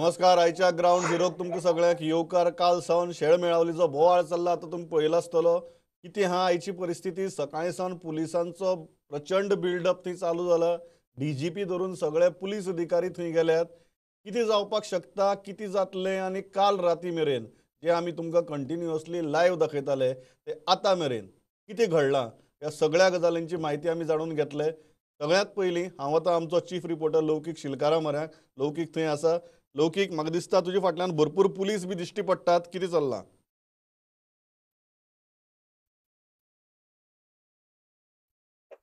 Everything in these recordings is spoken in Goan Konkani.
नमस्कार, आयच्या ग्रावंड झिरोक तुमकां सगळ्यांक येवकार. काल सावन शेळ मेळावलीचो बोवाळ चल्ला, आतां तुमी पळयला आसतलो कितें हा आयची परिस्थिती. सकाळी सावन पुलिसांचो प्रचंड बिल्डअप थंय चालू जाला. डीजीपी धरून सगळे पुलीस अधिकारी थंय गेल्यात. कितें जावपाक शकता, कितें जातलें आनी काल राती मेरेन जे आमी तुमकां कंटिन्युअसली लायव्ह दाखयताले ते आतां मेरेन कितें घडलां ह्या सगळ्या गजालींची म्हायती आमी जाणून घेतले. सगळ्यांत पयलीं हांव आतां आमचो चीफ रिपोर्टर लौकीक शिलकारा म्हऱ्याक. लौकीक थंय आसा. लौकीक, म्हाका दिसता तुजे फाटल्यान भरपूर पुलीस बी दिश्टी पडटात, कितें चल्लां?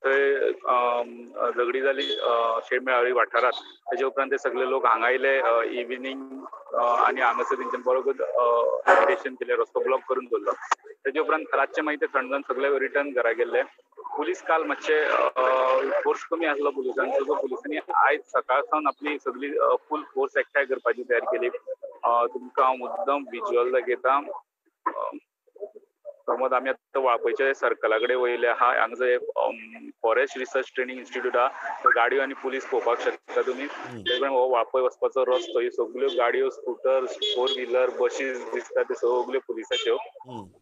थंय झगडी जाली शेळ मेळावली वाठारांत. तेजे उपरांत ते सगळे लोक हांगा आयले इव्हिनींग आनी हांगासर तेंच्यान बरोबर एजिटेशन केलें, रस्तो ब्लॉक करून दवरलो. तेजे उपरांत रातचे मागीर ते थंड जावन सगळे रिटर्न घरा गेल्ले. पुलीस काल मातशे फोर्स कमी आसलो पुलिसांचो, सो पुलिसांनी आयज सकाळ सावन आपली सगळी फूल फोर्स एकठांय करपाची तयारी केली. तुमकां हांव मुद्दम विज्युअल दाखयता. समज आमी आतां वाळपयच्या सर्कला कडेन वयले आहा. हांगासर फॉरेस्ट रिसर्च ट्रेनिंग इन्स्टिट्यूट आहा. गाडयो आनी पुलीस पळोवपाक शकता तुमी. तेजे हो वाळपय वचपाचो रस्तो, ह्यो सगल्यो गाडयो, स्कुटर, फोर व्हिलर, बशीस दिसता त्यो सगल्यो पुलिसाच्यो.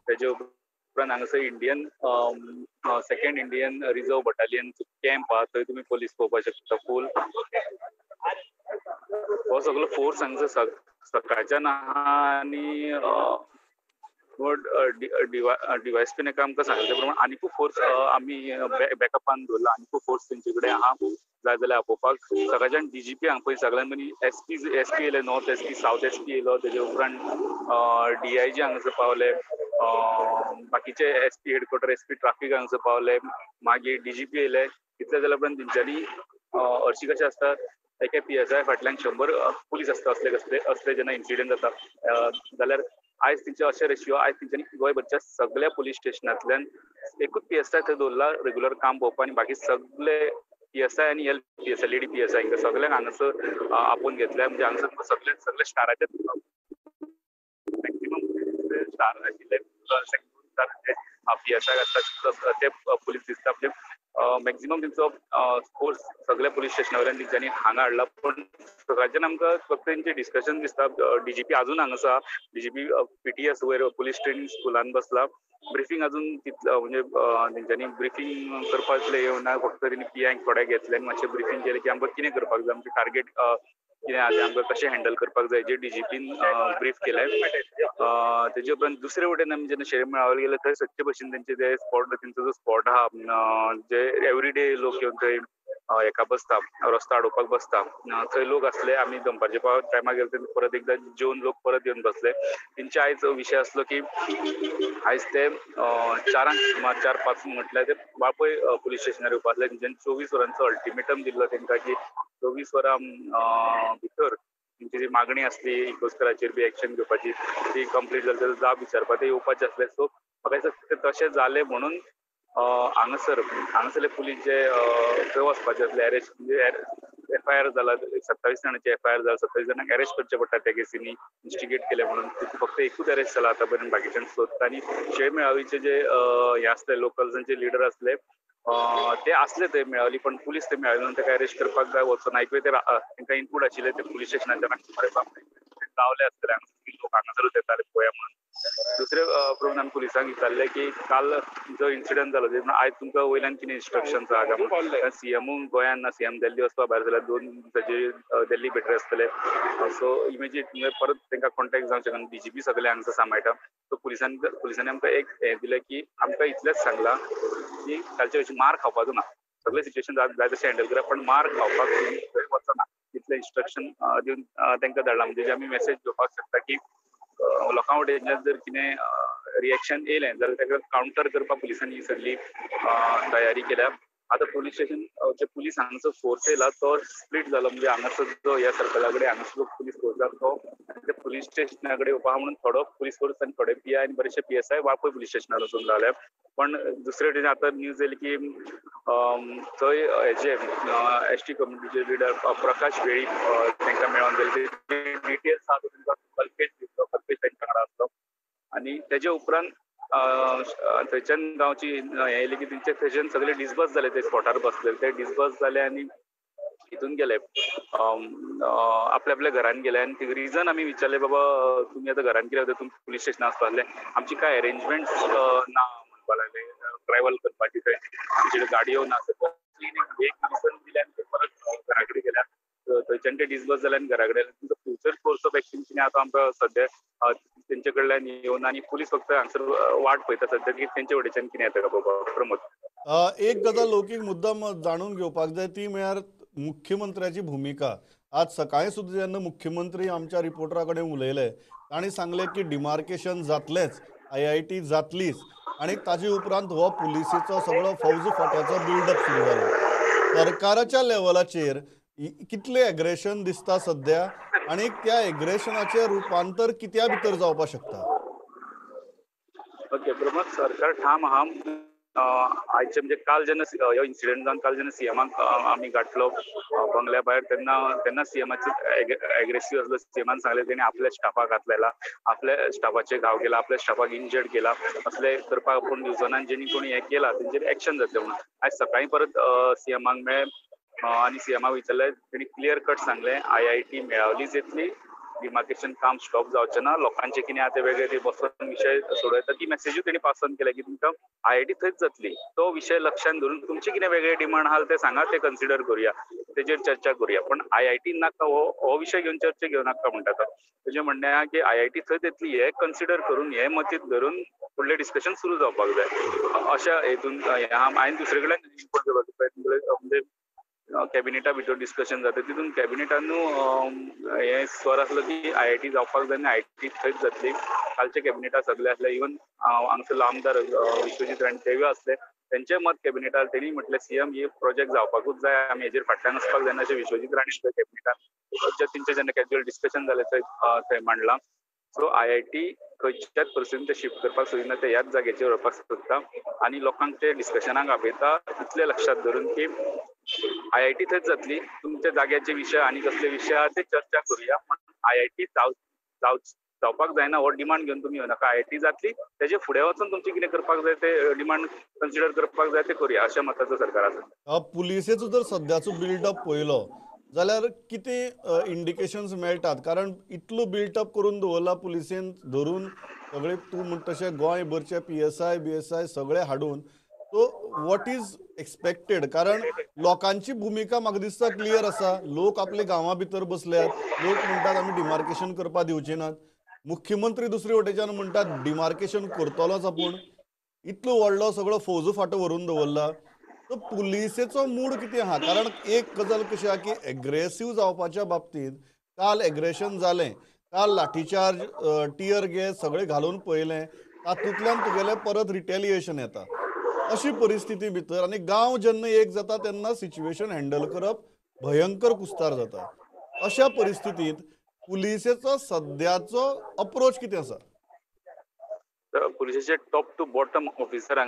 तेजे उपरांत हांगासर Indian second Indian reserve battalion camp आहा, थंय तुमी पुलीस पळोवपाक शकता फूल. हो सगलो फोर्स हांगासर सकाळच्यान आहा. आनी डीवायएसपीन आमकां सांगले प्रमाण आनिकूय फोर्स आमी बॅकअपान दवरला. आनिकूय फोर्स तेंचे कडेन आहा, जाय जाल्यार आपोवपाक. सकाळच्यान डीजीपी हांगा पळय सगळ्यान पयलीं एसपी येयले, नॉर्थ एसपी, सावथ एसपी येयलो. तेजे उपरांत डीआयजी हांगासर पावले, बाकीचे एसपी हेडक्वॉर्टर, एसपी ट्राफीक हांगासर पावले, मागीर डीजीपी येयले. इतले जाल्या उपरांत तेंच्यांनी हरशीं कशें आसता, एका पीएसआय फाटल्यान 100 पुलीस आसता. असले कसले असले जेन्ना इन्सिडंट जाता जाल्यार आयज तेंचे अशें रेशियो, आयज तेंच्यांनी गोंयभरच्या सगळ्या पुलीस स्टेशनांतल्यान एकूच पीएसआय थंय दवरला रेगुलर काम पळोवपाक, आनी बाकी सगळे पीएसआय आनी एल पीएसआय, लेडी पीएसआय हांकां सगळ्यांक हांगासर आपोवन घेतल्या. म्हणजे हांगासर तुमकां सगळे सगळे स्टाराचे मॅक्सिमम स्टार आशिल्ले पीएसआय आसता ते पुलीस दिसता. म्हणजे मॅक्झिमम तेंचो फोर्स सगळ्या पुलीस स्टेशना वयल्यान तेंच्यांनी हांगा हाडला. पूण सकाळच्यान आमकां फक्त तेंचें डिस्कशन दिसता. डीजीपी अजून हांगा आसा. डीजीपी पीटीएस वयर पुलीस ट्रेनिंग स्कुलान बसला. ब्रिफींग अजून तितलो म्हणजे तेंच्यांनी ब्रिफींग करपाक इतलें येवना. फक्त तेणी पीआयक थोडे घेतले आनी मातशें ब्रिफींग केलें की आमकां कितें करपाक जाय, आमचें टार्गेट कितें आहा तें आमकां कशें हँडल करपाक जाय, जे डीजीपीन ब्रीफ केलें. तेजे उपरांत दुसरे वटेन आमी जेन्ना शेळ मेळावली गेले थंय सदचे भशेन तेंचे ते स्पॉट, तेंचो जो स्पॉट आहा, जे एवरीडे लोक येवन थंय हेका बसता, रस्तो आडोवपाक बसता, थंय लोक आसले. आमी दनपारच्या टायमार गेले तेन्ना परत एकदां जेवन लोक परत येवन बसले. तेंचे आयज विशय आसलो की आयज ते 4 सुमार 4-5 म्हटल्यार ते वाळपय पुलीस स्टेशनार येवपा आसले. तेंच्यांनी 24 वरांचो अल्टिमेटम दिल्लो तेंकां की 24 वरां भितर तेंची जी मागणी आसली इकोस्कराचेर बी एक्शन घेवपाची ती कंप्लीट जाली जाल्यार जाब विचारपाक ते येवपाचे आसले. सो म्हाका दिसता ते तशें जालें म्हणून हांगासर हांगासरले पुलीस जे थंय वचपाचे आसले अरेस्ट, म्हणजे एफआयआर जाला, 27 जाणांची एफआयआर जाला, 27 जाणांक अरेस्ट करचे पडटा त्या केसींनी इन्स्टिगेट केले म्हणून. फक्त एकूच अरेस्ट जाला आतां पर्यंत, बाकीच्यांक सोदता. आनी शेळ मेळावीचे जे हे आसले लोकल्सांचे लिडर आसले ते आसले थंय मेळावली, पण पुलीस थंय मेळावली म्हणून ताका अरेस्ट करपाक जाय वचोना. एक वेळ ते तांकां इनपूट आशिल्ले ते पुलीस स्टेशनाच्या रावले आसतले, हांगासर लोक हांगासरूच येताले पळोवया म्हणून. दुसरे प्रमाण आमी पुलिसांक विचारलें की काल जो इन्सिडंट जालो तेन्ना आयज तुमकां वयल्यान कितें इन्स्ट्रक्शन्स आहा काय म्हणून. कारण सीएमू गोंयांत ना, सीएम दिल्ली वचपा भायर जाल्यार 2 दिसाचे दिल्ली भेटरे आसतले. सो इमिजिएट परत तांकां कॉन्टेक्ट जावंक शकना. डीजीपी सगळे हांगासर सांबाळटा. सो पुलिसांनी आमकां एक हें दिलें की आमकां इतलेंच सांगलां की कालचे भशेन मार खावपाचो ना, सगळें सिट्युएशन जाय तशें हँडल करा, पण मार खावपाक थंय वचना, इतलें इन्स्ट्रक्शन दिवन तांकां धाडलां. म्हणजे जे आमी मेसेज घेवपाक शकता की लोकां वटेनच्यान जर कितें रिएक्शन येयलें जाल्यार ताका कावंटर करपाक पुलिसांनी ही सगळी तयारी केल्या. आतां पुलीस स्टेशन जे पुलीस हांगासर फोर्स येयला तो स्प्लीट जालो. म्हणजे हांगासर जो ह्या सर्कला कडेन हांगासर जो पुलीस फोर्स आसा तो ते पुलीस स्टेशना कडेन येवपा आहा म्हणून थोडो पुलीस फोर्स आनी थोडे पीआय आनी बरेचशे पीएसआय वाळपय पुलीस स्टेशनार वचून रावले. पण दुसरे वटेन आतां न्यूज येयली की थंय हेजे एसटी कम्युनिटीचे लिडर प्रकाश वेळीप तांकां मेळोन गेले. ते डिटेल्स आहा तो तांकां कल्पेश दितलो, कल्पेश तांच्या वांगडा आसलो. आनी तेजे उपरांत थंयच्यान गांवची हें येयली की तेंचे थंयच्यान सगळे डिसबर्स जाले, ते स्पॉटार बसले ते डिसबर्स जाले आनी हितून गेले, आपल्या आपल्या घरान गेले. आनी रिजन आमी विचारले, बाबा तुमी आतां घरान कित्याक वता, तुमी पुलीस स्टेशनार आसपा जाय, आमची कांय अरेंजमेंट्स ना म्हणपाक लागले ट्रॅवल करपाची, थंय आमचे गाडयो ना. एक रिजन दिले आनी ते परत घरा कडेन गेल्या. थंयच्यान ते डिसबस जाले आनी घरा कडेन. तुमचो फ्युचर कोर्स ऑफ एक्शन कितें आतां आमकां सद्या तेंचे कडल्यान येवन आनी पुलीस फक्त हांगसर वाट पळयता सद्या की तेंचे वटेच्यान कितें येता पळोवपाक. प्रमोद, एक गजाल लौकीक मुद्दाम जाणून घेवपाक जाय, ती म्हळ्यार मुख्यमंत्र्याची भुमिका. आज सकाळी सुद्दां जेन्ना मुख्यमंत्री आमच्या रिपोर्टरा कडेन उलयले, तांणी सांगलें की डिमार्केशन जातलेंच, IIT जातलीच, आनी ताजे उपरांत हो पुलिसेचो सगळो फौज फाट्याचो बिल्डअप सुरू जालो. सरकाराच्या लेवलाचेर कितलें एग्रेशन दिसता सद्या आनी त्या एग्रेशनाचें रुपांतर कित्या भितर जावपाक शकता? ओके प्रमोद, सरकार ठाम आहा. आयचे म्हणजे काल जेन्ना हो इन्सिडंट जावन काल जेन्ना सीएमाक आमी गांठलो बंगल्या भायर, तेन्ना तेन्ना सीएमाचो एग्रेसीव आसलो. सीएमान सांगलें तेणी आपल्या स्टाफाक हात लायला, आपल्या स्टाफाचेर घाव केला, आपल्या स्टाफाक इंजर्ड केला, असले करपाक आपूण दिवचो ना, जेणी कोणी हें केलां तेंचेर एक्शन जातलें म्हणून. आयज सकाळीं परत सीएमाक मेळ्ळे आनी सीएमाक विचारलें, तेणी क्लियर कट सांगलें IIT मेळावलीच येतली, डिमार्केशन काम स्टॉप जावचें ना, लोकांचे कितें आहा ते वेगळे ते बसून विशय सोडयता. ती मॅसेजूय तेणी पास ऑन केल्या की तुमकां IIT थंयच जातली, तो विशय लक्षांत धरून तुमचे कितें वेगळे डिमांड आहा ते सांगा, ते कन्सिडर करुया, तेजेर चर्चा करुया, पण IIT नाका, हो विशय घेवन चर्चा घेवं नाका म्हणटा. तो तेजें म्हणणें आहा की IIT थंयच येतली हे कन्सिडर करून, हे मतींत धरून फुडलें डिस्कशन सुरू जावपाक जाय अशा हेतून. हांवें दुसरे कडेन इनपूट घेवपाचो प्रयत्न केलो, म्हणजे कॅबिनेटा भितर डिस्कशन जाता, तितून कॅबिनेटानू हे स्वर आसलो की IIT जावपाक जाय आनी IIT थंयच जातली. कालच्या कॅबिनेटा सगळे आसले, इवन हांगसरलो आमदार विश्वजीत राणे तेवूय आसले, तेंचें मत कॅबिनेटार, तेणी म्हटलें सीएम हे प्रोजेक्ट जावपाकूच जाय, आमी हेजेर फाटल्यान वचपाक जायना अशें विश्वजीत राणे कॅबिनेटान तेंचें जेन्ना कॅज्युअल डिस्कशन जालें थंय थंय मांडलां. सो IIT खंयच्याच परिस्थितीन ते शिफ्ट करपाक सोदिना, ते ह्याच जाग्याचेर व्हरपाक सोदता आनी लोकांक ते डिस्कशनाक आपयता, इतलें लक्षांत धरून की IIT थंयच जातली, तुमच्या जाग्याचे विशय आनी कसले विशय आहा ते चर्चा करुया, पण IIT जावपाक जायना हो डिमांड घेवन तुमी येवनाका. IIT जातली, तेजे फुडें वचून तुमचें कितें करपाक जाय ते डिमांड कन्सिडर करपाक जाय ते करुया अशें मताचो सरकार आसा. पुलिसेचो जर सद्याचो बिल्डअप पळयलो जाल्यार कितें इंडिकेशन्स मेळटात? कारण इतलो बिल्टअप करून दवरला पुलिसेन धरून सगळे, तूं म्हणटा तशें गोंयभरचे PSI BSI सगळे हाडून, सो what is expected? कारण लोकांची भुमिका म्हाका दिसता क्लियर आसा, लोक आपले गांवा भितर बसल्यात, लोक म्हणटात आमी डिमार्केशन करपाक दिवचे नात, मुख्यमंत्री दुसरे वटेच्यान म्हणटात डिमार्केशन करतलोच आपूण, इतलो व्हडलो सगळो फौजो फाटो व्हरून दवरला. सो पुलिसेचो मूड कितें आहा? कारण एक गजाल कशी आहा की एग्रेसीव जावपाच्या बाबतींत काल एग्रेशन जालें, काल लाठीचार्ज, टियर गॅस सगळें घालून पळयलें, तातूंतल्यान तुगेलें परत रिटेलिएशन येता. अशी परिस्थिती भितर आनी गांव जेन्ना एक जाता तेन्ना सिच्युएशन हँडल करप भयंकर कुस्तार जाता. अशा परिस्थितींत पुलिसेचो सद्याचो अप्रोच कितें आसा? पुलिसेचे टॉप टू बॉटम ऑफिसर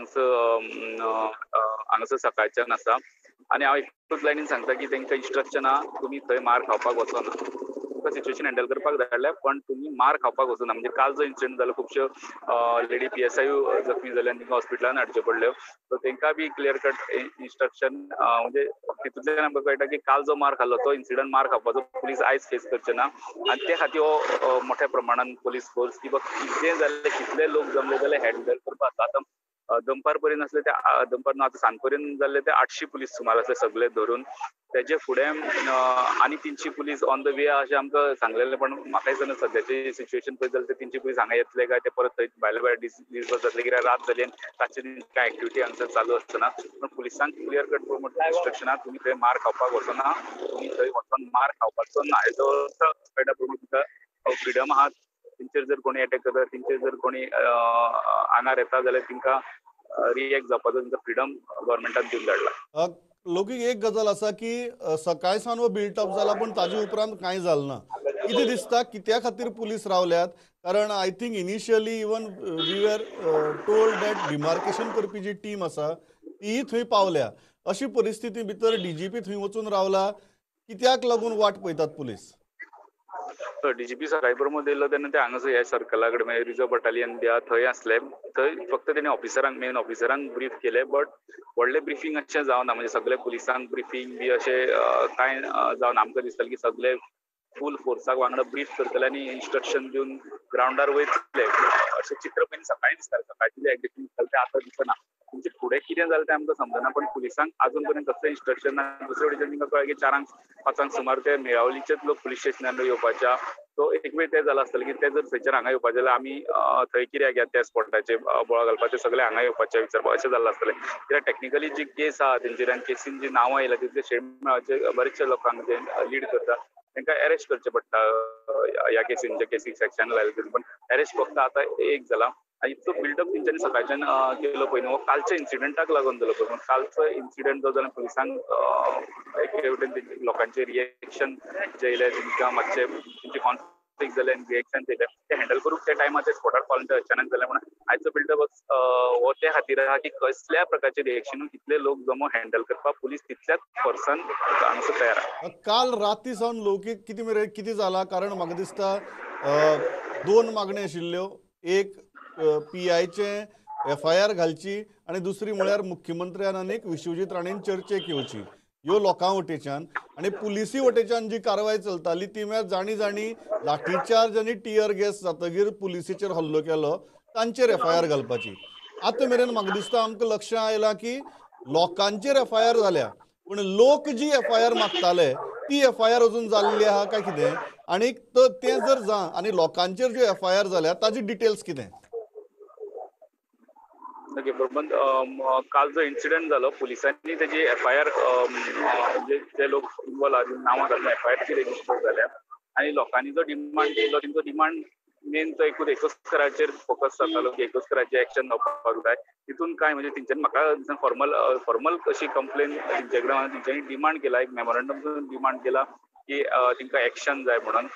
हांगसर सकाळच्यान आसा आनी हांव एकूच लायनीन सांगता की तांकां इन्स्ट्रक्शन आहा, तुमी थंय मार खावपाक वचना, तुमकां सिच्युएशन हँडल करपाक धाडल्या पण तुमी मार खावपाक वचना. म्हणजे काल जो इन्सिडंट जालो, खुबश्यो लेडी PSI जखमी जाले आनी तांकां हॉस्पिटलान हाडच्यो पडल्यो, सो तांकां बी क्लियर कट इन्स्ट्रक्शन, म्हणजे तितूंतल्यान आमकां कळटा की काल जो मार खाल्लो तो इन्सिडंट मार खावपाचो पुलीस आयज फेस करचे ना आनी ते खातीर हो मोठ्या प्रमाणान पुलीस फोर्स किंवा कितें जाल्लें, कितले लोक जमले जाल्यार हँडल करपाक. आतां दनपार पर्यंत आसले ते, दनपार न्हू आतां सांज पर्यंत जाल्ले ते 800 पुलीस सुमार आसले सगळे धरून, तेजे फुडें आनी 300 पुलीस ऑन the वे अशें आमकां सांगलेलें, पण म्हाका दिसना सद्याची सिच्युएशन पळयत जाल्यार ते 300 पुलीस हांगा येतले काय ते परत थंय भायले भायर डिसबस जातले, कित्याक रात जाली आनी ताचे कांय एक्टिविटी हांगसर चालू आसतना. पण पुलिसांक क्लियर कट इन्स्ट्रक्शन आहा, तुमी थंय मार खावपाक वचना, तुमी थंय वचोन मार खावपाचो ना. हेजो अर्थ कळटा प्रमाण तुमकां फ्रिडम आहा, तेंचेर जर कोणी एटॅक करता, तेंचेर जर कोणी आंगार येता जाल्यार तेंकां रिएक्ट जावपाचो तेंचो फ्रिडम गव्हर्मेंटान दिवन धाडला. लोकीक एक गजाल आसा की सकाळ सावन हो बिल्टअप जाला पण ताजे उपरांत कांय जालें ना. कितें दिसता कित्या खातीर पुलीस रावल्यात? कारण I think initially even we were told that demarcation करपी जी टीम आसा तीय थंय पावल्या. अशी परिस्थिती भितर DGP थंय वचून रावला, कित्याक लागून वाट पळयतात पुलीस? डीजीपी सकाळी प्रमोद येयल्लो तेन्ना ते हांगासर ह्या सर्कला कडेन म्हणजे रिजर्व बटालियन बी आहा थंय आसले. थंय फक्त तेणी ऑफिसरांक मेन ऑफिसरांक ब्रीफ केले, बट व्हडलें ब्रिफींग अशें जावना, म्हणजे सगळे पुलिसांक ब्रिफींग बी अशें कांय जावना. आमकां दिसतालें की सगळे फूल फोर्साक वांगडा ब्रीफ करतले आनी इन्स्ट्रक्शन दिवन ग्रावंडार वयतले अशें चित्र पयलीं सकाळीं दिसतालें. सकाळचें जें एक्झिक्यूट जालें तें आतां दिसना. म्हणजे फुडें कितें जालें तें आमकां समजना, पण पुलिसांक अजून पर्यंत कसलें इन्स्ट्रक्शन ना. दुसरे वटेच्यान तांकां कळ्ळें की 4-5 सुमार ते मेळावलीचेच लोक पुलीस स्टेशनार येवपाच्या. सो एक वेळ तें जालां आसतलें की ते जर थंयच्यान हांगा येवपाचे जाल्यार आमी थंय कित्याक या त्या स्पॉटाचेर बोळा घालपाक, ते सगळे हांगा येवपाचे विचारपाक अशें जाल्लें आसतलें. कित्याक टॅक्निकली जी केस आहा तेंचेर आनी केसीन जी नांवां येयल्या तितले शेड बरेचशे लोकांक जे लीड करता तांकां अरेस्ट करचें पडटा ह्या केसीन, ज्या केसीक सेक्शन लायलें. पण अरेस्ट फक्त आतां एक जाला आनी इतलो बिल्डअप तेंच्यांनी सकाळच्यान केलो पळय न्हू, हो कालच्या इन्सिडंटाक लागून जालो पळय. कालचो इन्सिडंट जो जाला पुलिसांक एके वटेन लोकांचे रिएक्शन जे येयले तेंकां मातशें तेंचे कॉन्फ्लिक्ट जाले आनी रिएक्शन येयलें ते हँडल करूंक त्या टायमार ते स्पॉटार पावले अचानक जालें. म्हणून आयचो बिल्डअप हो ते खातीर आहा की कसल्या प्रकारचे रिएक्शन कितले लोक जमो हँडल करपाक पुलीस तितल्याच फोर्सान हांगासर तयार आहा. काल राती सावन लौकीक कितें मेरेन कितें जाला? कारण म्हाका दिसता दोन मागण्यो आशिल्ल्यो, एक पीआयचे एफआयआर घालची आनी दुसरी म्हळ्यार मुख्यमंत्र्यान आनी विश्वजीत राणेन चर्चेक येवची. ह्यो लोकां वटेच्यान आनी पुलिसी वटेच्यान जी कारवाय चलताली ती म्हळ्यार जाणी जाणी लाठीचार्ज आनी टियर गॅस जातगीर पुलिसीचेर हल्लो केलो तांचेर एफआयआर घालपाची. आतां मेरेन म्हाका दिसता आमकां लक्षां आयलां की लोकांचेर एफआयआर जाल्या, पूण लोक जी एफआयआर मागताले ती एफआयआर अजून जाल्ली आहा काय कितें? आनी तें जर जा आनी लोकांचेर ज्यो एफआयआर जाल्या ताजी डिटेल्स कितें? ओके बरोबर. काल जो इन्सिडंट जालो पुलिसांनी तेजी एफआयआर जे लोक इनवॉल्व आहा नांवां घालून एफआयआर ती रेजिस्टर जाल्या आनी लोकांनी जो डिमांड केलो तेंचो डिमांड मेन तो एकूच एकस्कराचेर फोकस जातालो की एकस्कराचेर एक्शन जावपाक जाय. तितून कांय म्हणजे तेंच्यांनी म्हाका फॉर्मल अशी कंप्लेन तेंचे कडेन तेंच्यांनी डिमांड केला, एक मेमोरंडम डिमांड केला की तेंकां एक्शन जाय म्हणून.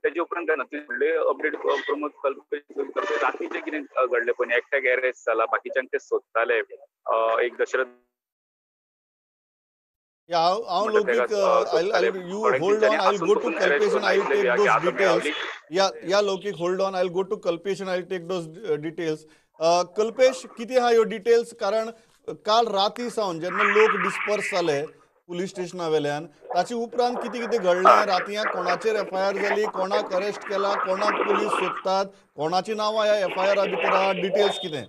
तेजे उपरांत काय ना व्हडले अपडेट प्रमोद कल्पेश रातीचें कितें घडलें पळय, एकट्याक अरेस्ट जाला, बाकीच्यांक ते सोदताले. एक दशरथ हांव Loukik you hold on, I will go to Kalpesh and I will take those details. Yeah Loukik hold on, I will go to Kalpesh and I will take those details. Kalpesh, कितें आहा ह्यो डिटेल्स? कारण काल राती सावन जेन्ना लोक डिस्पर्स जाले पुलीस स्टेशना वेल्यान ताचे उपरांत कितें कितें घडलें? रातयां कोणाचेर एफआयआर जाली, कोणाक अरेस्ट केला, कोणाक पुलीस सोदतात, कोणाची नांवां ह्या एफआयआरा भितर आहा, डिटेल्स कितें?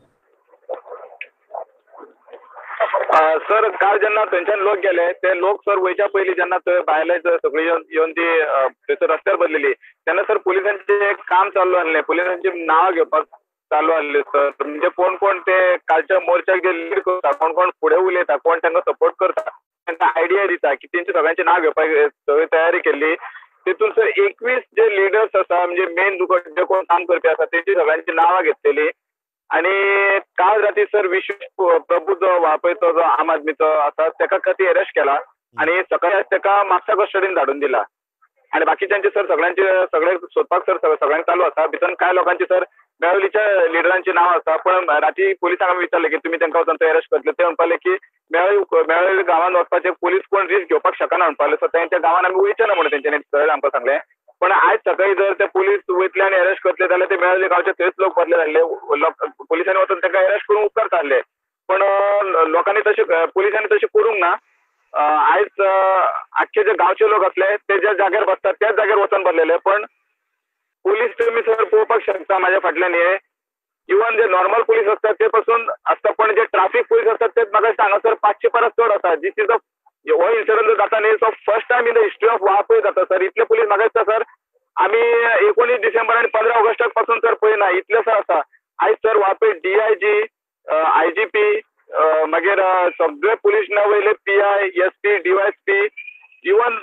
सर काल जेन्ना थंयच्यान लोक गेले ते लोक सर वयच्या पयलीं जेन्ना थंय भायले सगळी येवन ती थंयसर रस्त्यार बसलेली तेन्ना सर पुलिसांचें काम चालू आसलें, पुलिसांची नांवां घेवपाक चालू आसली सर. म्हणजे कोण कोण ते कालच्या मोर्चाक जे लीड करता, कोण कोण फुडें उलयता, कोण तांकां सपोर्ट करता, तांकां आयडिया दिता की तेंची सगळ्यांची नांव घेवपाक सगळी तयारी केल्ली. तितून सर 21 जे लिडर्स आसा म्हणजे मेन जे कोण काम करपी आसा तेंची सगळ्यांची नांवां घेतलेली. आनी काल राती सर विश्व प्रभू जो वाळपयचो जो आम आदमीचो आसा तेका खातीर अरेस्ट केला आनी सकाळी तेका म्हापसा कस्टडीन धाडून दिला. आनी बाकीच्यांचे सर सगळ्यांचे सगळे सोदपाक सर सगळ्यांक चालू आसा. भितर कांय लोकांची सर मेळवलीच्या लिडरांची नांव आसा, पण राती पुलिसांक आमी विचारलें की तुमी तांकां वचून थंय अरेस्ट करतले, ते म्हणपाले की मेळवली गांवांत वचपाचे पुलीस कोण रिस्क घेवपाक शकना म्हणपाले. सो तेंच्या गांवांत आमी वयचे ना म्हणून तेंच्यांनी सर आमकां सांगलें. पण आयज सकाळी जर ते पुलीस वयतले आनी अरेस्ट करतले जाल्यार ते मेळवली गांवचे थंयच लोक बसले जाल्ले, पुलिसांनी वचून तांकां अरेस्ट करूंक उपकारता आसले, पण लोकांनी तशें पुलिसांनी तशें करूंक ना. आयज आख्खे जे गांवचे लोक आसले ते ज्या जाग्यार बसतात त्याच जाग्यार वचून बसलेले, पण पुलीस तुमी सर पळोवपाक शकता म्हाज्या फाटल्यान हे इवन जे नॉर्मल पुलीस आसतात ते पासून आसता, पण जे ट्राफीक पुलीस आसतात ते म्हाका दिसता हांगासर 500 परस चड आसा. This is a हो इन्सिडंट जो जाता न्ही so first time in the history of Valpoi जाता सर. इतले पुलीस म्हाका दिसता सर आमी 19 डिसेंबर आनी 15 ऑगस्टाक पासून सर पळयना इतले सर आसा. आयज सर वाळपय डीआयजी, आयजीपी, मागीर सगळे पुलीस वयले पीआय, एसपी, डीवायएसपी, इवन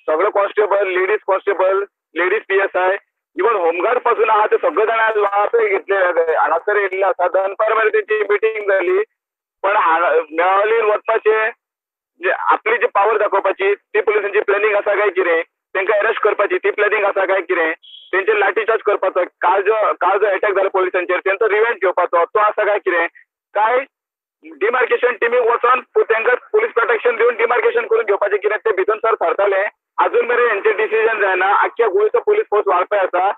सगळे constable, ladies constable, ladies PSI, even home guard पासून आहा ते सगळे जाण आज वाळपय घेतले हांगासर येयल्ले आसा. दनपार मेरेन तेंची मिटींग जाली, पण मेळावलीन वचपाचे जे आपली जी पावर दाखोवपाची ती पुलिसांची प्लॅनिंग आसा काय कितें, तांकां अरेस्ट करपाची ती प्लॅनिंग आसा काय कितें, तेंचेर लाठीचार्ज करपाचो, काल जो एटॅक जालो पुलिसांचेर तेंचो रिवेंज घेवपाचो तो आसा काय कितें, काय डिमार्केशन टिमीक वचोन तांकां पुलीस प्रोटेक्शन दिवन डिमार्केशन करून घेवपाचें कितें, ते भितर सर थारताले. अजून मेरेन हेंचे डिसिजन जायना. आख्ख्या गोंयचो पोलीस फोर्स वाळपय आसा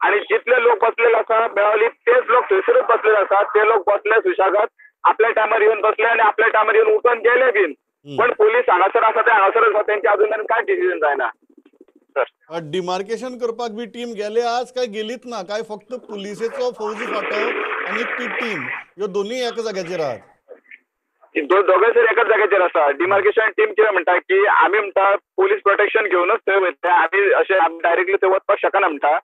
आनी जितले लोक बसलेले आसा मेळावली तेच लोक थंयसरूच बसलेले आसा. ते लोक बसले सुशागात आपल्या टायमार येवन बसले आनी आपल्या टायमार येवन उठून गेले बीन. पण पोलीस हांगासर आसा ते हांगासर आसा, तेंचे अजून मेरेन कांय डिसिजन जायना. डिमार्केशन करपाक बी टीम गेले आज काय गेलीच ना? काय फक्त पुलिसेचो फौजी फाटो आनी ती टीम ह्यो दोनूय एका जाग्याचेर आहात? दोगांय सर एकाच जाग्याचेर आसा. डिमार्केशन टीम कितें म्हणटा की आमी म्हणटा पोलीस प्रोटेक्शन घेवनच थंय वयतले, आमी अशें आमी डायरेक्टली थंय वचपाक शकना म्हणटा.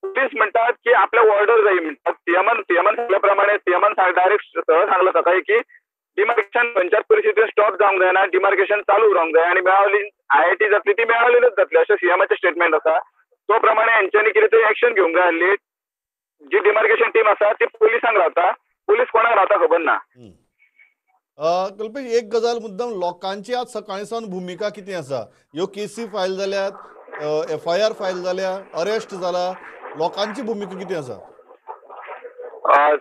पुलीस म्हणटात की आपल्याक ऑर्डर जाय म्हणटात. सीएमान सांगल्या प्रमाणे सीएमान डायरेक्ट सरळ सांगला सकाळी की डिमार्केशन खंयच्याच परिस्थितीन स्टॉप जावंक जायना, डिमार्केशन चालू उरोंक जाय आनी मेळावली आयआयटी जातली ती मेळावलीनच जातली अशें सीएमाचें स्टेटमेंट आसा. तो प्रमाणे हेंच्यांनी कितें तरी एक्शन घेवंक जाय आसली. जी डिमार्केशन टीम आसा ती पुलिसांक रावता, पुलीस कोणाक रावता खबर ना. कल्पेश, एक गजाल मुद्दम लोकांची आज सकाळी सावन भुमिका कितें आसा? ह्यो केसी फायल जाल्यात, एफआयआर फायल जाल्या, अरेस्ट जाला, लोकांची भुमिका कितें आसा?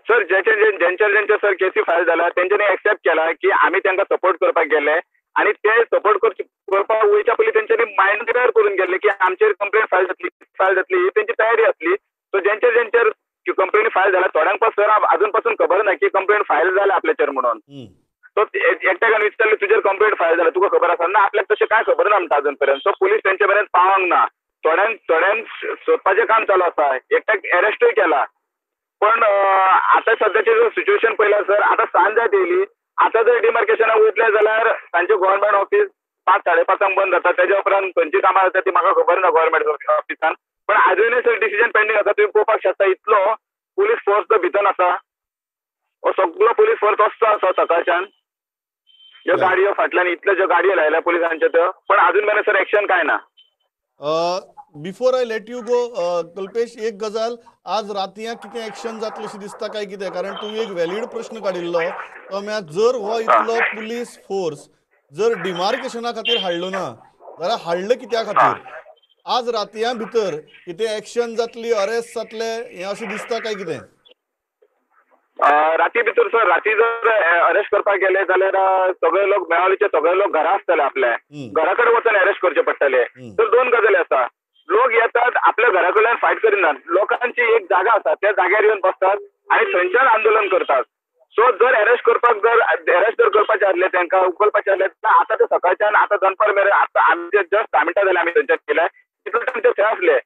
सर ज्यांच्या ज्यांच्या सर केसी फायल जाल्या तेंच्यांनी एक्सेप्ट केला की आमी तांकां सपोर्ट करपाक गेले आनी ते सपोर्ट करपाक वयच्या पयलीं तेंच्यांनी मायंड तयार करून गेल्ले की आमचेर कंप्लेन फायल जातली फायल जातली ही तेंची तयारी आसली. सो ज्यांच्या ज्यांचेर कंप्लेन फायल जाल्या थोड्यांक सर अजून पासून खबर ना की कंप्लेन फायल जाल्या आपल्याचेर म्हणून. सो एकट्यान विचारलें तुजेर कंप्लेन फायल जाल्या तुका खबर आसा ना? आपल्याक तशें कांय खबर ना म्हणटा अजून पर्यंत. सो पुलीस तेंचे पर्यंत पावंक ना. थोड्यांक थोड्यांक सोदपाचें काम चालू आसा, एकट्याक एरेस्टूय केला. पण आतां सद्याचें जर सिच्युएशन पळयल्यार सर आतां सांज जायत येयली. आतां जर डिमार्केशनाक वयतले जाल्यार तांचें गव्हर्मेंट ऑफिस 5 साडे 5 बंद जाता. तेज्या उपरांत खंयची कामां जाता ती म्हाका खबर ना गव्हर्मेंट ऑफिसान. पण आजुनूय सर डिसिजन पेंडींग आसा. तुमी पळोवपाक शकता इतलो पुलीस फोर्स जो भितर आसा हो सगलो पुलीस फोर्स असो आसा सकाळच्यान. ह्यो गाडयो फाटल्यान इतल्यो ज्यो गाडयो लायल्या पुलिसांच्यो त्यो, पण अजून मेरेन सर एक्शन कांय ना. Before I let you go Kalpesh, एक गजाल, आज रातयां कितें एक्शन जातलें अशें दिसता काय कितें? कारण तुवें एक व्हॅलीड प्रश्न काडिल्लो तो म्हळ्यार जर हो इतलो पुलीस फोर्स जर डिमार्केशना खातीर हाडलो ना जाल्यार हाडलो कित्या खातीर? आज रातयां भितर कितें एक्शन जातली, अरेस्ट जातले हें अशें दिसता काय कितें? राती भितर सर राती जर अरेस्ट करपाक गेले जाल्यार सगळे लोक मेळावलीचे सगळे लोक घरा आसतले, आपल्या घरा कडेन वचून अरेस्ट करचे पडटले. तर दोन गजाली आसा, लोक येतात आपल्या घरा कडल्यान फायट करिनात, लोकांची एक जागा आसा त्या जाग्यार येवन बसतात आनी थंयच्यान आंदोलन करतात. सो जर अरेस्ट करपाक जर अरेस्ट जर करपाचे आसले तांकां उखलपाचे आसले जाल्यार आतां ते सकाळच्यान आतां दनपार मेरेन आतां आमचे जस्ट 10 मिनटां जाली आमी थंयच्यान केल्या तितलो टायम ते थंय आसले,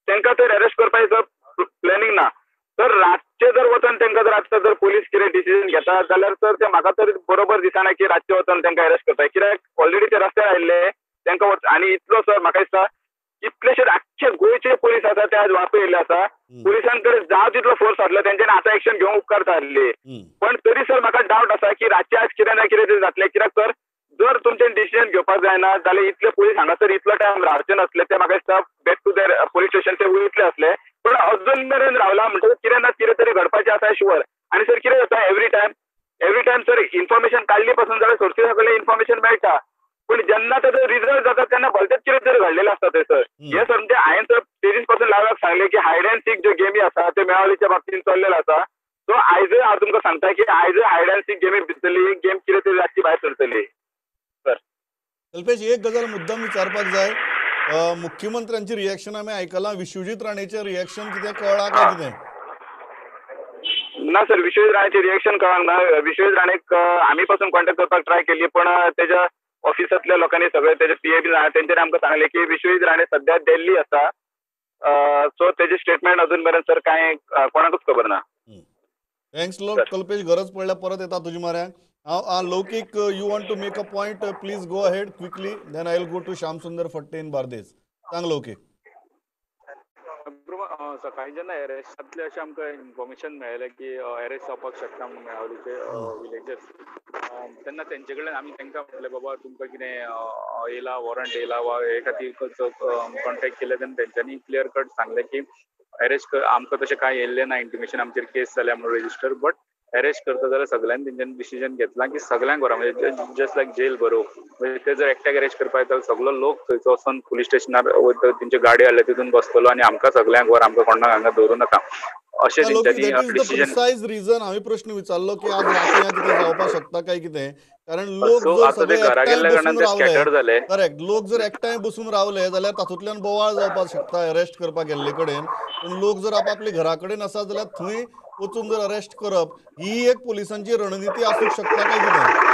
तांकां तर अरेस्ट करपाचें प्लॅनिंग ना. तर रातचे जर वचून तांकां जर आतां जर पुलीस कितें डिसिजन घेता जाल्यार सर ते म्हाका तर बरोबर दिसना की रातचे वचून तांकां अरेस्ट करता, कित्याक ऑलरेडी ते रस्त्यार आयिल्ले तांकां आनी इतलो सर म्हाका दिसता इतलेशे आख्खे गोंयचे पुलीस आसा ते आज वापय येयल्ले आसा. पुलिसांकडे जाव तितलो फोर्स आसलो तेंच्यांनी आतां एक्शन घेवंक उपकारता आसली. पण तरी सर म्हाका डावट आसा की रातचे आज कितें ना कितें तरी जातलें, कित्याक सर जर तुमच्यान डिसिजन घेवपाक जायना जाल्यार इतले पुलीस हांगासर इतलो टायम रावचे नासले, ते म्हाका दिसता back to their police station ते वयतले आसले. पण अजून मेरेन रावला म्हणटकच कितें ना कितें तरी घडपाचें आसा शुअर. आनी सर कितें जाता एवरी टायम सर इन्फॉर्मेशन काडली पासून जाल्यार सोर्सीसा कडल्यान इन्फॉर्मेशन मेळटा, पूण जेन्ना ताजो रिजल्ट जाता तेन्ना भलतेच कितें तरी घडलेलें आसता थंय सर. हें सर म्हणजे हांवें सर तेजीस पासून लायव्हाक सांगलें की हायड अँड सीक ज्यो गेमी आसा त्यो मेळावलीच्या बाबतीन चल्लेलो आसा. सो आयजय हांव तुमकां सांगता की आयजय हायड अँड सीक गेमी भितरली एक गेम कितें तरी रातची भायर सरतली सर. कल्पेश, एक गजाल मुद्दम विचारपाक जाय, मुख्यमंत्र्यांची रिएक्शन आमी आयकलां, विश्वजीत राणेचें रिएक्शन कितें कळ्ळां काय कितें? ना सर, विश्वजीत राणेचें रिएक्शन कळांक ना. विश्वजीत राणेक आमी पासून कॉन्टेक्ट करपाक ट्राय केली, पण तेज्या ऑफिसांतल्या लोकांनी सगळे तेजे पी ए बी तेंच्यांनी आमकां सांगलें की विश्वजीत राणे सद्या दिल्ली आसा. सो तेजें स्टेटमेंट अजून मेरेन सर कांय कोणाकूच खबर ना. Thanks lot Kalpesh, गरज पडल्यार परत येता तुजे म्हऱ्यान. हांव Laukik, you want to make a point, please go ahead quickly, then I will go to Shyam Sundar Phadte in Bardez. सांग लौकीक. सकाळी जेन्ना एरेस्ट जातले अशें आमकां इन्फॉर्मेशन मेळ्ळें की एरेस्ट जावपाक शकता म्हणून मेळावलीचे विलेजर्स, तेन्ना तेंचे कडल्यान आमी तांकां म्हणलें बाबा तुमकां कितें येयला वॉरंट येयला वा हे खातीर कॉन्टेक्ट केले तेन्ना तेंच्यांनी क्लियर कट सांगलें की एरेस्ट आमकां तशें कांय येयल्लें ना इंटिमेशन आमचेर केस जाल्या म्हणून रजिस्टर, बट अरेस्ट करता जाल्यार सगळ्यांनी तेंच्यांनी डिसिजन घेतलां की सगळ्यांक व्हरा, म्हणजे जस्ट लायक जेल भरो, म्हणजे ते जर एकट्याक अरेस्ट करपाक येता जाल्यार सगलो लोक थंयचो वचोन पुलीस स्टेशनार वयता, तेंच्यो गाडयो हाडल्या तितून बसतलो आनी आमकां सगळ्यांक व्हर, आमकां कोणाक हांगा दवरूं नाका. अशें तेंच्यांनी डिसिजन. प्रिसायज रिजन हांवें प्रश्न विचारलो की आज राती कितें जावपाक शकता काय कितें, कारण लोक जर सगळे एकठांय बसून रावले, करेक्ट, लोक जर एकठांय बसून रावले जाल्यार तातूंतल्यान बोवाळ जावपाक शकता अरेस्ट करपाक गेल्ले कडेन. पूण लोक जर आपापल्या घरा कडेन आसा जाल्यार थंय वचून जर अरेस्ट करप ही एक पोलिसांची रणनिती आसूंक शकता काय कितें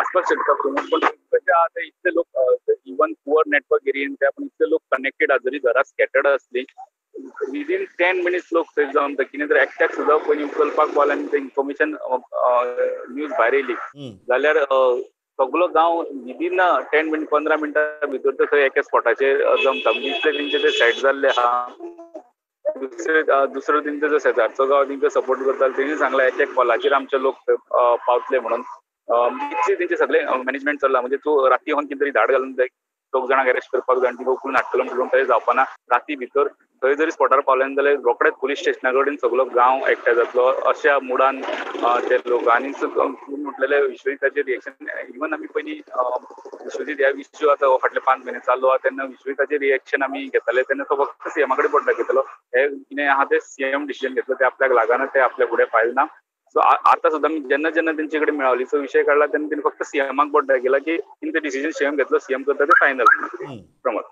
आसपाक शकता. पूण कशें आहा इतले लोक इवन पुअर नेटवर्क एरियेन ते पूण इतले लोक कनेक्टेड आहा, जरी घरां स्कॅटर्ड आसली विदीन 10 मिनिट्स लोक थंय जावन कितें तर एकट्याक सुद्दां पयलीं उखलपाक पावले आनी तें इन्फॉर्मेशन न्यूज भायर येयली जाल्यार सगलो गांव विदीन 10 मिनट 15 मिनटां भितर तर थंय एका स्पॉटाचेर जमता. म्हणजे इतले तेंचे ते सेट जाल्ले आहा. दुसरो तेंचो जो शेजारचो गांव तेंकां सपोर्ट करतालो तेणी सांगलां एक एक कॉलाचेर आमचे लोक पावतले म्हणून. इतले तेंचे सगळे मॅनेजमेंट चल्लां. म्हणजे तूं राती येवन कितें तरी धाड घालून जाय 2 जाणांक अरेस्ट करपाक जाय आनी तिका उखलून हाडटलो म्हणून तशें जावपाना. राती भितर थंय जरी स्पॉटार पावले जाल्यार रोखडेच पुलीस स्टेशना कडेन सगलो गांव एकठांय जातलो अशा मुडान ते लोक. आनी म्हटलेले विश्वजिताचे रिएक्शन इवन आमी पयलीं विश्वजीत ह्या इश्यू आतां फाटले 5 म्हयने चालू आहा तेन्ना विश्वजिताचे रिएक्शन आमी घेताले तेन्ना तो फक्त सीएमा कडेन बोट दाखयतालो, हे कितें आहा ते सीएम डिसिजन घेतलो, ते आपल्याक लागना, ते आपल्या फुडें फायल ना. सो आतां सुद्दां आमी जेन्ना जेन्ना तेंचे कडेन मेळावलीचो विशय काडला तेन्ना तेणी फक्त सीएमाक बोट दाखयला की कितें ते डिसिजन सीएम घेतलो, सीएम करता ते final. Pramod,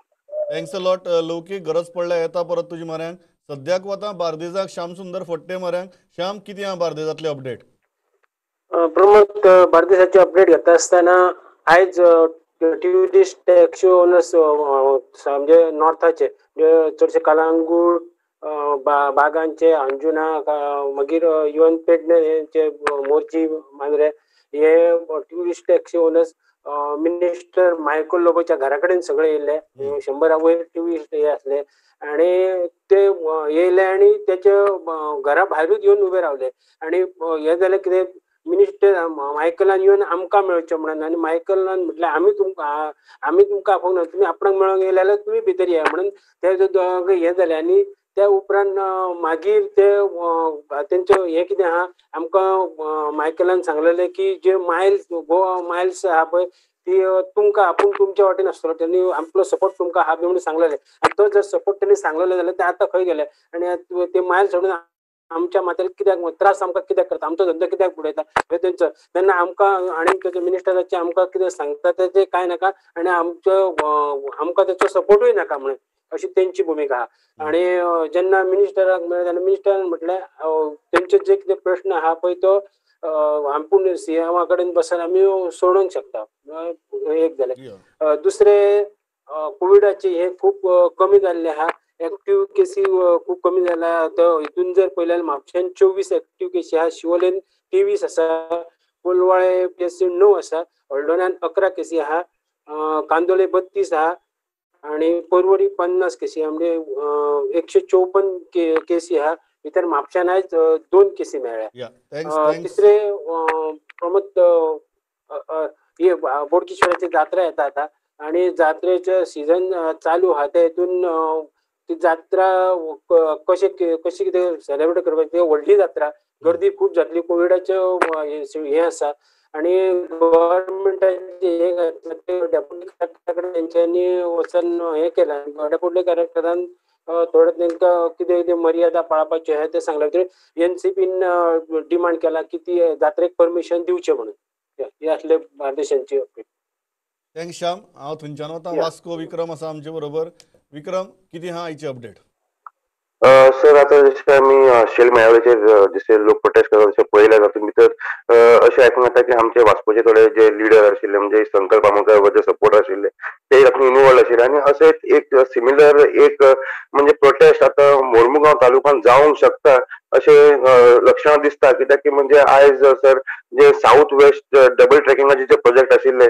thanks a lot Laukik. गरज पडल्यार येता परत तुजे म्हऱ्यांक. सद्याक वता बार्देजाक श्याम सुंदर फट्टे म्हऱ्यांक. श्याम, कितें आहा बार्देजांतले अपडेट? प्रमोद, बार्देसाचे अपडेट घेता आसतना आयज ट्युरिस्ट टॅक्सी ओनर्स म्हणजे नॉर्थाचे चडशे कलांगूट, बागांचे, अंजुना, मागीर इवन पेडणे, मोरजी, मांद्रे हे tourist taxi owners minister Michael लोबोच्या घरा कडेन सगळे येयल्ले. 100 वयर ट्युरिस्ट हे आसले आनी ते येयले आनी तेच्या घरा भायरूच येवन उबे रावले. आनी हें जालें कितें, मिनिस्टर मायकलान येवन आमकां मेळचें म्हणून, आनी मायकलान म्हटलें आमी तुमकां आपोवंक ना, तुमी आपणाक मेळोंक येयले जाल्यार तुमी भितर या म्हणून ते दोगांक हें जालें. आनी त्या उपरांत मागीर ते तेंचो हें कितें आहा, आमकां मायकलान सांगलेलें की जे मायल्स गोवा मायल्स आहा पळय ती तुमकां आपूण तुमच्या वाटेन आसतलो, तेणी आपलो सपोर्ट तुमकां आहा बी म्हणून सांगलेलें. आनी तो जर सपोर्ट तेणी सांगलेलो जाल्यार ते आतां खंय गेले आनी ते मायल्स सोडून आमच्या माथ्यार कित्याक त्रास आमकां कित्याक करता, आमचो धंदो कित्याक बुडयता हे तेंचो. तेन्ना आमकां आनी तेजे मिनिस्टराचे आमकां कितें सांगता तेजें कांय नाका आनी आमचो आमकां तेचो सपोर्टूय नाका म्हणून अशी तेंची भुमिका आहा. आनी जेन्ना मिनिस्टराक मेळ्ळें तेन्ना मिनिस्टरान म्हटलें तेंचे जे कितें प्रश्न आहा पळय तो आपूण सीएमा कडेन बसून आमी सोडोवंक शकता. एक जालें. दुसरें, कोविडाचे हे खूब कमी जाल्ले आहा, एक्टीव केसी खूब कमी जाला. आतां हितून जर पळयल्यार म्हापश्यान 24 एक्टीव केसी आहा, शिवोलेन 23 आसा, कोलवाळे केसी 9 आसा, हळदोण्यान 11 केसी आहा, कांदोळे 32 आहा आनी पर्वरी 50 केसी, म्हणजे 154 केसी आहा. भितर म्हापश्यान आयज 2 केसी मेळ्ळ्या. तिसरे, प्रमोद, हे बोडगेश्वराची जात्रा येता आतां आनी जात्रेचे सिजन चालू आहा, ते हितून ती जात्रा कशें कशी कितें सेलेब्रेट करपाची, व्हडली जात्रा, गर्दी खूब जातली, कोविडाच्यो हें आसा आनी गव्हर्मेंटाचे हें घातलां ते डेप्युटी कलेक्टरा कडेन तेंच्यांनी वचून हें केलां. डेप्युटी कलेक्टरान थोडे तांकां कितें कितें मर्यादा पाळपाच्यो आहा तें सांगलां. भितर एनसीपीन डिमांड केला की ती जात्रेक परमिशन दिवचें म्हणून. हे आसले बार्देशांची अपडेट. Thanks Shyam. हांव थंयच्यान वता वास्को, विक्रम आसा आमचे बरोबर. विक्रम, कितें आहा आयची अपडेट? सर, आतां जशें आमी शेल मेळाव्याचेर जशे लोक प्रोटेस्ट करतात तशें पळयल्या, तातूंत भितर अशें आयकूंक येता की आमचे वास्कोचे थोडे जे लिडर आशिल्ले म्हणजे संकल्प आमोणकर जे सपोर्टर आशिल्ले ते तातूंत इनवॉल्व आशिल्ले आनी अशें एक सिमिलर एक म्हणजे प्रोटेस्ट आतां मोर्मुगांव तालुक्यांत जावंक शकता अशें लक्षणां दिसता. कित्याक की म्हणजे आयज सर जे साऊथ वेस्ट डबल ट्रेकिंगाचे जे प्रोजेक्ट आशिल्ले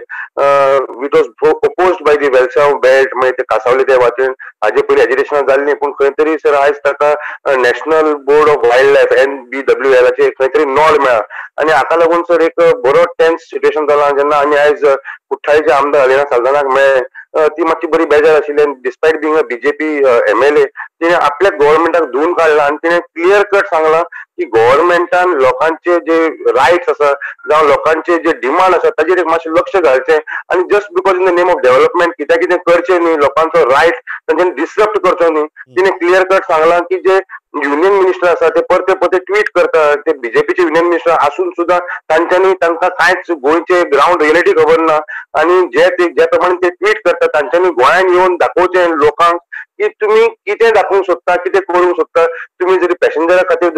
it was opposed by the Velsao belt, मागीर ते कासावले त्या वाटेन हाजे पयलीं एजिटेशनां जाल्लीं, पूण खंय तरी सर आयज ताका national board of wild life NBWL खंय तरी नॉड मेळ्ळा आनी हाका लागून सर एक बरो टेन्स सिट्युएशन जाला. जेन्ना आमी आयज कुठ्ठाळीचे आमदार अलिना साल्दानाक मेळ्ळे ती मातशी बरी बेजार आशिल्ली आनी डिस्पायट बींग अ बीजेपी MLA तिणें आपल्या गव्हर्मेंटाक धुवन काडला आनी तिणें क्लियर कट सांगलां की गव्हर्मेंटान लोकांचे जे रायट्स आसा जावं लोकांचे जे डिमांड आसा ताजेर एक मातशें लक्ष घालचें आनी just because in the name of development कित्याक कितें करचें न्ही, लोकांचो रायट तांच्यानी डिस्टर्ब करचो न्ही. तिणें क्लियर कट सांगलां की जे युनियन मिनिस्टर आसा ते परते परते ट्वीट करता. ते बीजेपीचे युनियन मिनिस्टर आसून सुद्दां तांच्यांनी तांकां कांयच गोंयचे ग्रावंड रियलिटी खबर ना आनी जे ते ज्या प्रमाणे ते ट्वीट करता तांच्यांनी गोंयान येवन दाखोवचें लोकांक की तुमी कितें दाखोवंक सोदता, कितें करूंक सोदता. तुमी जरी पॅसेंजरा खातीर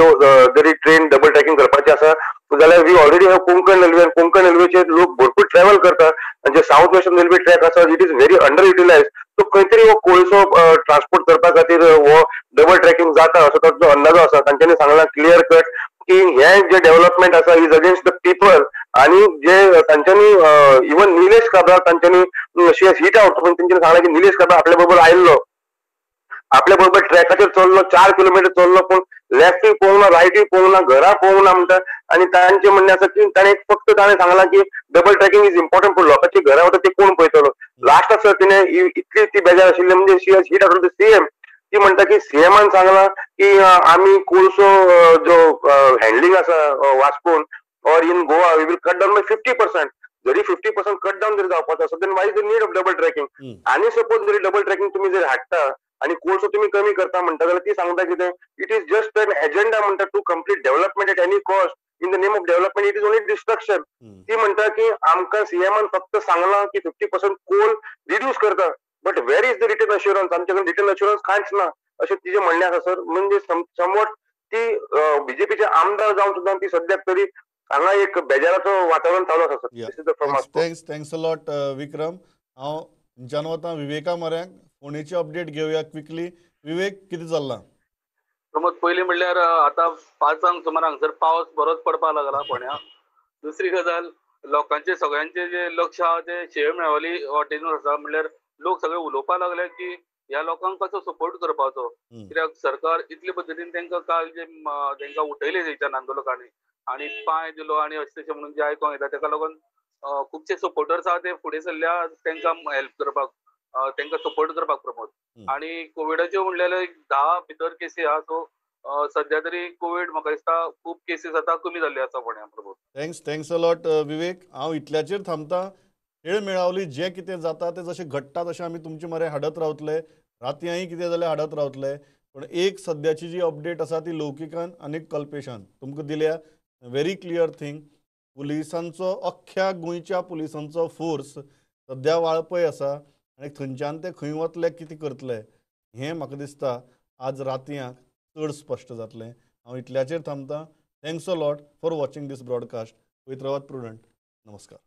जरी ट्रेन डबल ट्रॅकिंग करपाची आसा जाल्यार we already have Konkan railway. Konkan रेल्वेचेर लोक भरपूर ट्रॅव्हल करता आनी जे सावथ वेस्टर्न रेल्वे ट्रॅक आसा it is very under utilise. So खंय तरी हो कोळसो ट्रान्सपोर्ट करपा खातीर हो डबल ट्रॅकिंग जाता असो ताचो अंदाजो आसा. तांच्यांनी सांगला क्लियर कट की हे जे डेव्हलपमेंट आसा is against the people. आनी जे तांच्यांनी इवन निलेश काब्राल तांच्यांनी शी हॅज हीट आवट, पण तांच्यांनी सांगला की निलेश काब्राल आपल्या बरोबर आयिल्लो, आपल्या बरोबर ट्रॅकाचेर चल्लो, 4 किलोमिटर चल्लो, पूण लेफ्टूय पळोवंक ना, रायटूय पळोवंक ना, घरा पळोवंक ना म्हणटा. आनी तांचें म्हणणें आसा की ताणें फक्त ताणें सांगलां की डबल ट्रॅकिंग is important, पूण लोकांची घरा वता ती कोण पळयतलो. लास्टाक सर तिणें इतली ती बेजार आशिल्ली म्हणजे she has hit out the CM. ती म्हणटा की सीएमान सांगलां की आमी कोळसो जो हँडलिंग आसा वास्कोन or in Goa we will cut down by 50%. जरी 50% कट डावन जरी जावपाचो आसा then why is the need of double tracking. आनी सपोज जरी डबल ट्रॅकिंग तुमी जर हाडटा आनी कोळसो तुमी कमी करता म्हणटा जाल्यार ती सांगता कितें it is just an agenda म्हणटा to complete development at any cost. In the name of development it is only destruction. ती म्हणटा की आमकां सीएमान फक्त सांगलां की 50% कोल रिड्यूस करता, but where is the written assurance. आमचे कडेन रिटर्न अश्युरन्स कांयच ना अशें तिजें म्हणणें आसा सर. म्हणजे समवॉट ती बीजेपीचे आमदार जावन सुद्दां ती सद्याक तरी हांगा एक बेजाराचो वातावरण चालू आसा sir. Thanks thanks a lot Vikram. हांव तुमच्यान वता विवेका मऱ्यांक फोंडेची अपडेट घेवया क्विकली. विवेक, कितें चल्लां? प्रमोद, पयलीं म्हणल्यार आतां 5 सुमार हांगसर पावस बरोच पडपाक लागला फोंड्या. दुसरी गजाल, लोकांचे सगळ्यांचे जे लक्ष आहा ते शेळ मेळवली वाटेनूच आसा. म्हणल्यार लोक सगळे उलोवपाक लागले की ह्या लोकांक कसो सपोर्ट करपाचो, कित्याक सरकार इतले पद्दतीन तांकां काल जे तांकां उठयले थंयच्यान आंदोलकांनी आनी पांय दिलो आनी अशें तशें म्हणून जे आयकोंक येता ताका लागून खुबशे सपोर्टर्स आहा ते फुडें सरल्या तांकां हेल्प करपाक, तांकां सपोर्ट करपाक प्रमोद. आनी कोविडाच्यो म्हणल्यार 10 भितर केसी आहा, सो सद्या तरी कोवीड म्हाका दिसता खूब केसीस आतां कमी जाल्ल्यो आसा फोंड्या Pramod. Thanks thanks a lot Vivek. हांव इतल्याचेर थांबता. खेळ मेळावली जें कितें जाता तें जशें घडटा तशें आमी तुमचे मरे हाडत रावतले, रातयांय कितें जाल्यार हाडत रावतले. पूण एक सद्याची जी अपडेट आसा ती लौकिकान आनी कल्पेशान तुमकां दिल्या. व्हेरी क्लियर थींग, पुलिसांचो अख्ख्या गोंयच्या पुलिसांचो फोर्स सद्या वाळपय आसा आनी थंयच्यान ते खंय वतले कितें करतले हें म्हाका दिसता आज रातयांक चड स्पश्ट जातलें. हांव इतल्याचेर थांबता. Thanks a lot for watching this broadcast. पळयत रावात प्रुडंट. नमस्कार.